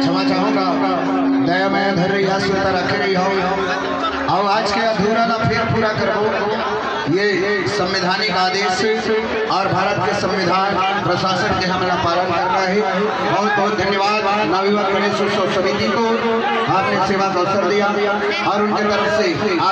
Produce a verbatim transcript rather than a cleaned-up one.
क्षमा चाहूंगा, दया मया धर रही, आश्रिता रखे रही हो। और आज के अधूरा ला फिर पूरा करबो। ये संवैधानिक आदेश और भारत के संविधान प्रशासन के हमला पालन करना है। बहुत बहुत धन्यवाद नवयुवक गणेश उत्सव समिति को, आपने सेवा का अवसर दिया और उनके तरफ से आज